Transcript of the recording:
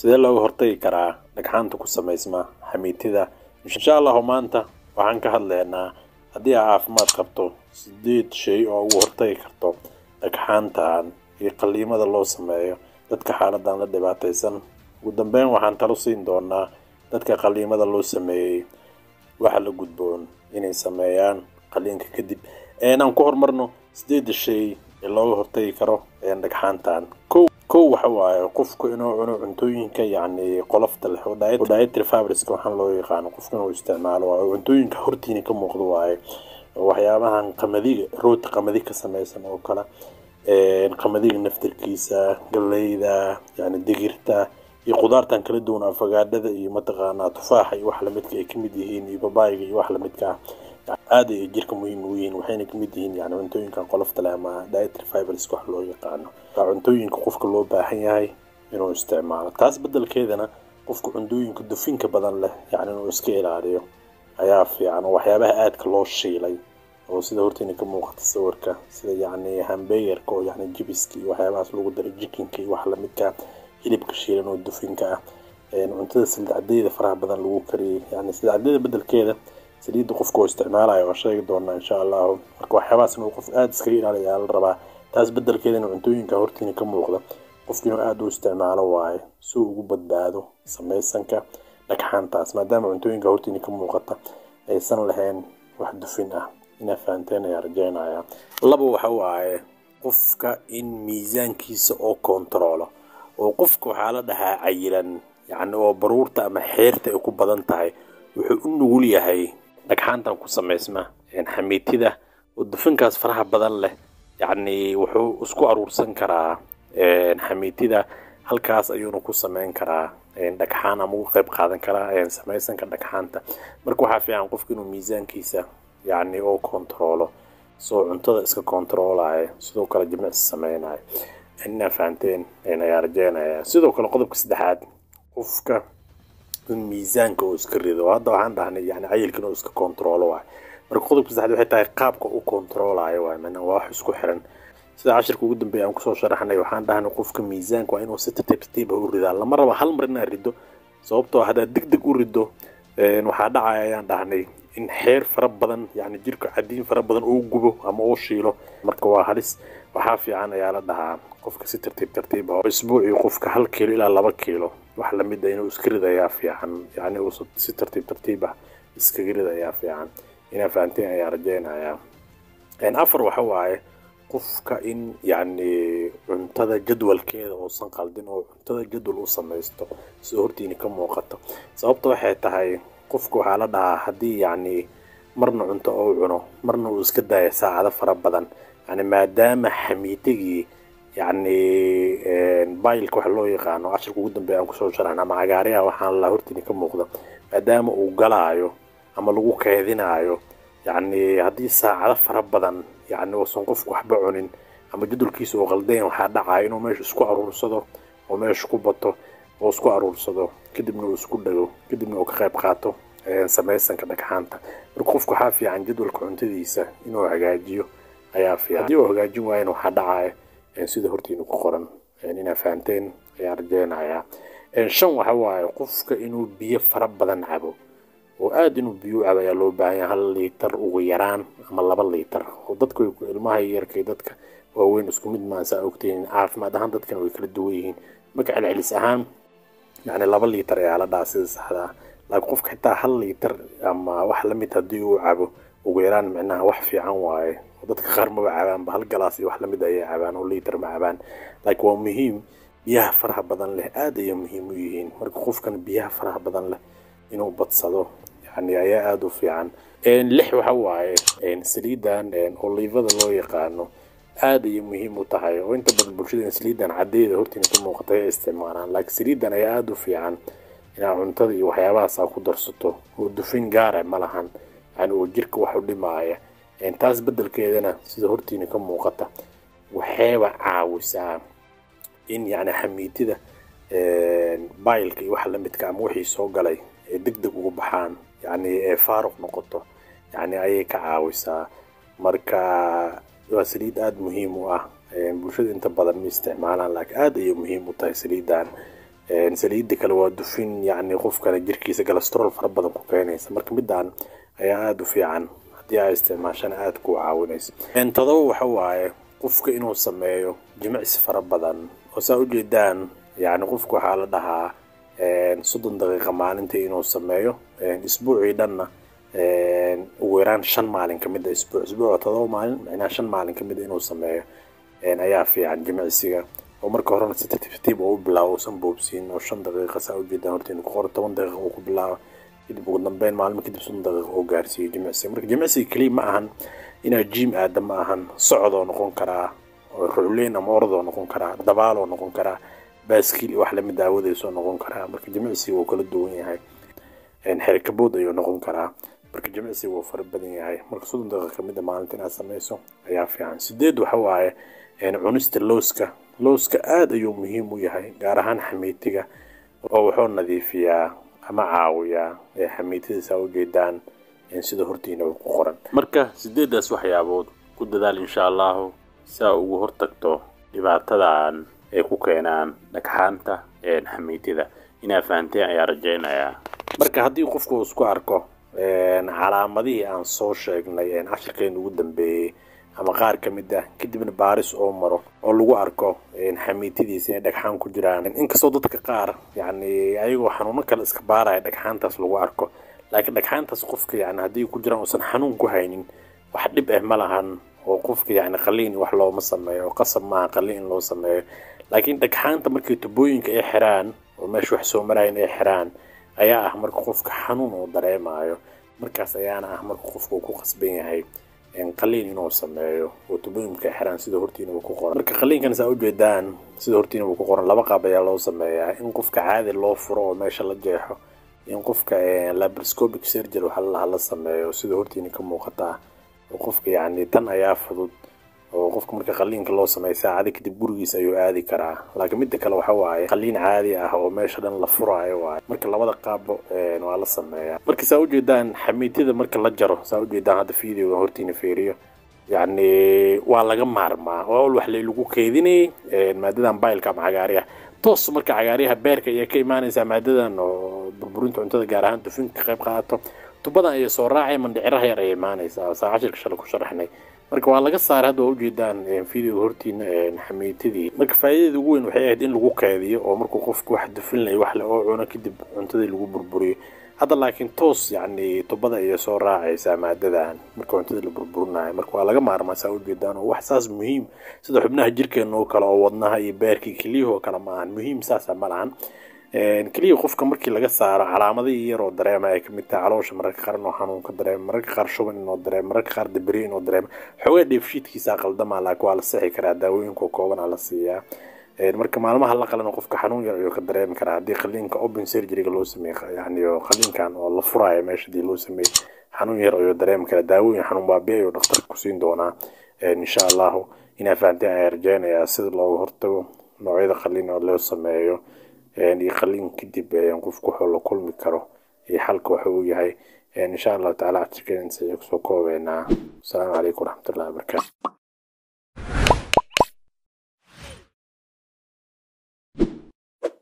Sidee looga hortagi karaa dhagxaanta ku samaysma xamiitida? Insha Allahu maanta waxaan ka hadlaynaa haddii aad caafimaad qabto 8 shay oo ugu hortagi karto dhagxaantan iyo qaliimada loo sameeyo dadka xaaladan la dhibaataysan. Ugu dambeyn waxaan talo siin doonaa dadka qaliimada loo sameeyey waxa la gudboon inay sameeyaan qaliinka kadib. Aan ku horumarno 8 shay ee looga hortagi karo dhagxaantan. Kow waxa waaye qofku inuu cuno cuntooyinka yacni qolofta leh oo dietary fibers waxaan loo yaqaano, qofku inuu isticmaalo waa cuntooyinka hortiina ka muuqdo waaye. Waxyaabahan qamadiga, rooti qamadi ka samaysan oo kale, qamadiga naftirkiisa, galleyda, yacni digirta iyo khudaartan kala duwan, afagaadhada iyo mataqaanaa tufaaxa iyo wax lamidka ay kamid yihiin, iyo babaayga iyo wax lamidka ah, aad ay jirka muhiim ugu yihiin, waxayna kamid yihiin yani cuntooyinkan qolofta leh ama dietary fibers wax loo yaqaano. Waa cuntooyinka qofka loo baahan yahay inuu isticmaalo. Taas beddelkeedana qofka cuntooyinka dufinka badan leh yacni inuu iska ilaaliyo ayaa fiican, oo waxyaabaha aadka loo shiilay oo sida hortiina ka muuqata sawirka, sida yacni hamburgerka oo yacni jibiska iyo waxyaabahaas lagu daray, chickenka iyo wax lamidka, hilibka shiilan oo dufinka ah, cuntada saliid cadeyda faraha badan lagu kariyey. Yacni saliid cadeyda beddelkeeda saliidda qofka oo isticmaalayo waa sheegi doonaa insha Allahu. Marka waxyaabahaas inuu qof aada iskaga ilaaliyo ayaa la rabaa. Taas beddelkeedana cuntooyinka hortiina ka muuqda qofka inuu aada u isticmaalo waaye si uu ugu badbaado samaysanka dhagxaantaas, maadaama cuntooyinka hortiina ka muuqata aysan lahayn wax dufin ah. Inaa fahanteen ayaa rajeynaya. Labo waxa waaye qofka in miisaankiisa oo kontaroolo, oo qofka waxaa la dhahaa cayilan yacni oo baruurta ama xeerta ay ku badan tahay wuxuu u nugul yahay dhagxaantan ku samaysma xamiitida oo dufinkaas faraha badan leh, yacni wuxuu isku aruursan karaa xamiitida, halkaas ayuuna ku sameyn karaa dhagxaan ama uga qayb qaadan karaa samaysanka dhagxaanta. Marka waxaa fiican qofka inuu miisaankiisa yacni oo kontaroolo, soo cuntada iska kontaroolaya, sidoo kale jimicsi sameynayo. Inaa fahanteen ayaa rajeynaya. Sidoo kale qodobka saddexaad, qofka in miisaanka uu iska rido. Hadda waxaan dhahnay yani cayilka inuu iska kontaroolo waaye. Marka qodobka saddexaad waxay tahay qaabka u kontaroolayo waaye, macnaha waa wax isku xiran. Sida cashirka ugu dambeeya aan kusoo sharaxnay, waxaan dhahnay qofka miisaanka waa inuu si tartiib tartiib ah u ridaa. Lama rabo hal mar inaad rido, sababtoo haddaad deg deg u rido waxaa dhacaya ayaan dhahnay in xeer fara badan, yacni jirka cadiin fara badan uu gubo ama uu shiilo. Marka waa halis. Waxaa fiican ayaa la dhahaa qofka si tartiib tartiib ah, isbuucii qofka 1 kiilo ilaa 2 kiilo wax lamid ah inuu iska rido ayaa fiican, yacni uu si tartiib tartiib ah iskaga rido ayaa fiican. Inaa fahanteen ayaa rajeynayaa. Afar waxa waaye qofka in yacni cuntada jadwalkeeda uusan qaldin, oo cuntada jadwal u samaysto sida hortiina ka muuqato. Sababta waxay tahay qofka waxaa la dhahaa haddii yacni marna cunto uu cuno, marna uu iska daayo saacado fara badan, yani maadaama xamiitigii yacni bailka waxa loo yaqaano cashirka ugu dambeeya aan kusoo sharaxna ama cagaaryaha waxaan la hortiina ka muuqda, maadaama uu galaayo ama lagu keedinaayo, yacni haddii saacado fara badan yacni uusan qofku waxba cunin ama jadwalkiisa uu qaldayn, waxaa dhacaya inuu meesha isku aruursado oo meesha ku bato oo isku aruursado, kadibna uu isku dhago, kadibna uu ka qayb qaato samaysanka dhagxaanta. Marka qofku waxaa fiican jadwalka cuntadiisa inuu hagaajiyo ayaa fiican. Haddii uu hagaajin waayana waxaa dhacaya sida hortiina ku qoran. Inaa fahanteen ayaan rajeynayaa. Shan waxa waaye qofka inuu biyo fara badan cabo, oo aad inuu biyo u cabo ayaa loo baahan yahay, 1 liitar ugu yaraan ama 2 liitar. Oo dadka ilmaha yarka iyo dadka waaweyn isku mid maan saa ogtihiin, caafimaad ahaan dadkana way kala duwan yihiin. Marka celcelis ahaan yacni 2 liitar ayaa la dhahaa sida saxda ah, laakiin qofka xitaa 1 liitar ama wax lamid haddii uu cabo ugu yaraan micnaha wax fiican waaye. Oo dadka qaar maba cabaanba, hal galaas iyo wax lamid ayay cabaan oo liitar ma cabaan, laakiin waa muhiim. Biyaha faraha badan leh aad ayay muhiim u yihiin. Marka qofkan biyaha faraha badan leh inuu badsado yacni ayaa aada u fiican. Lix waxa waaye saliidan olivada loo yaqaano aad ayay muhiim u tahay, oo inta badan bulshada saliidan cadeyda hortiina ka muuqata ay isticmaalaan, laakiin saliidan ayaa aada u fiican inaad cuntada iyo waxyaabahaas aad ku darsato, oo dufin gaara ma lahan yani oo jirka wax u dhimaaya. Taas beddelkeedana sida hortiina ka muuqata waxayba caawisaa in yacni xamiitida bailka iyo waxa lamidka ama wixii soo galay ee deg deg ugu baxaan, yacni ee faaruq noqoto, yacni ayay ka caawisaa. Marka waa saliid aada muhiim u ah. Bulshada inta badan ma isticmaalaan, laakiin aada ayay muhiim u tahay saliidan. Saliidda kale waa dufin, yacni qofkana jirkiisa cholesterol fara badan ku keenaysa. Marka midaan ayaa aada u fiican, haddii ay isticmaashana aada kuu caawinaysa. 7 waxa waaye qofka inuu sameeyo jimicsi fara badan oo saa ujeedaan, yacni qofka waxaa la dhahaa 30 daqiiqa maalintii inuu sameeyo, isbuucii dhanna ugu yaraan 5 maalin kamid ah isbuuc 7 maalin, macnaha 5 maalin kamid ah inuu sameeyo ayaa fiican jimicsiga. Oo marka horena si tartiib oo u bilaabo, uusan boobsiin, oo 5 daqiiqa saa ujeedaan horta inuu ku qoro, 10 daqiiqa uu ku bilaabo, kadib ugu dambeyn maalmo kadib 30 daqiiqa oo gaarsiiyo jimicsiga. Marka jimicsiga keliya ma ahan inaad gym aada, ma ahan, socodoo noqon karaa, oo rucleyn ama orodoo noqon karaa, dabaaloo noqon karaa, baaskiil iyo wax lamid aawadeysoo noqon karaa. Marka jimicsiga wuu kala duwan yahay, xerikabood ayuu noqon karaa. Marka jimicsiga wuu fara badan yahay. Marka 30 daqiiqa kamid a maalinta inaad sameyso ayaa fiican. 8 waxa waaye cunista looska. Looska aada ayuu muhiim u yahay, gaar ahaan xamiitiga, oo wuxuu nadiifiyaa ama caawiyaa xamiitida, saa ujeedaan sida hortiina ku qoran. Marka 8daas waxyaabood ku dadaal insha allahu si aa ugu hortagto dhibaatadan ay ku keenaan dhagxaanta xamiitida. Inaa fahanteen ayaa rajaynayaa. Marka haddii qofku uu isku arko calaamadihii aan soo sheegnay cashirkeena ugu dambeeyey ama qaar ka mid ah, kadibna baaris oo maro oo lagu arko xamiitidiisa inay dhagxaan ku jiraan, inkastoo dadka qaar yacni ayagoo xanuuno kale iska baaraya dhagxaantaas lagu arko, laakiin dhagxaantaas qofka yacni haddii ku jiraan uusan xanuun ku haynin, wax dhib ah ma lahan, oo qofka yacni qaliin wax looma sameeyo, oo qasab maaha qaliin in loo sameeyo. Laakiin dhagxaanta markii tubooyinka ay xiraan oo meesha wax soo marayan ay xiraan ayaa ah marka qofka xanuun uu dareemayo, markaas ayaana ah marka qofka uu ku qasban yahay qaliin inuu sameeyo oo tubooyinka ay xiraan, sida hortiina uu ku qoran. Marka qaliinkan saa ujeedaan sida hortiina uu ku qoran, 2 qaab ayaa loo sameeyaa: in qofka caadi loo furo oo meesha la jeexo, in qofka laparoscopic surgery waxa la la sameeyo, sida hortiina ka muuqata. Oo qofka yacni tan ayaa fudud, oo qofka marka qaliinka loo sameeyo saacado kadib gurigiisa ayuu aadi karaa. Laakiin midda kale waxa waaye qaliin caadi ah oo meesha dhan la furaayo waaye. Marka labada qaabbo waa la sameeyaa. Marka saa ujeedaan xamiitida marka la jaro, saa ujeedaan hadda videoga hortiina fiiriyo, yacni waa laga maarmaa oo wax lagu keydinayay maadadan baylka ama cagaaryaha toos. Marka cagaaryaha beerka ayaa ka imaanaysaa maadadan oo burburinta cuntada, gaar ahaan dufinka ka qayb qaadato, tubadan ayay soo raacay, mandhiciraha yar ayay imaanaysaa, saa cashirka shalay ku sharaxnay. Marka waa laga saaray hadda, waa ujeedaan videoga hortiina xamiitidii. Marka faa'iidada ugu weyn waxay ahayd in lagu keediyo, oo markuu qofku wax dufin lay wax le oo cuno kadib cuntadii lagu burburiyo. Hadda laakiin toos yacni tubada ayay soo raacaysaa maadadan marka cuntada la burburinayo. Marka waa laga maarmaa saa ujeedaan, oo wax saas muhiim sida xubnaha jirkeena oo kale oo wadnaha iyo beerka iyo kelyuhu oo kale ma ahan muhiim, saasa ma lahan. Keliya qofka markii laga saaro calaamadihii yaroo dareema ay kamid tahay caloosha mararka qaar inuu xanuun ka dareemo, mararka qaar shuban inuu dareemo, mararka qaar dibiriyo inuu dareemo, xoogaa dheefshiidkiisa qaldamaa, laakiin waa la sixi karaa, daawooyinka kooban la siiyaa. Marka maalmaha la qalano qofka xanuun yar ayuu ka dareemi karaa haddii qaliinka open surgery-ga loo sameeyo, yacni qaliinkan oo la furaayo meesha hadii loo sameeyo, xanuun yar ayuu dareemi karaa. Daawooyin xanuun baabi'i ayuu dhakhtarka ku siin doonaa insha allahu. Inaa fahanteen ayaan rajeynayaa sida looga hortago, noocyada qaliin oo loo sameeyo, iyo qaliin kadib qofku wuxuu la kulmi karo iyo xalka waxa uu yahay. Insha allahu tacaala cashirkeena intaas ayaan kusoo koobeynaa. Asalaamu calaykum waraxmatullahi wabarakaatu.